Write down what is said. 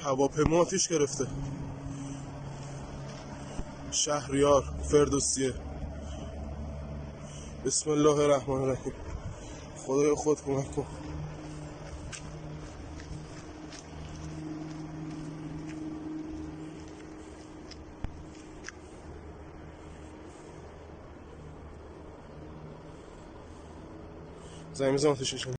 هواپیما آتیش گرفته. شهریار فردوسیه. بسم الله الرحمن الرحیم. خدای خود کمک کن. زنگ بزن آتیش نشانی.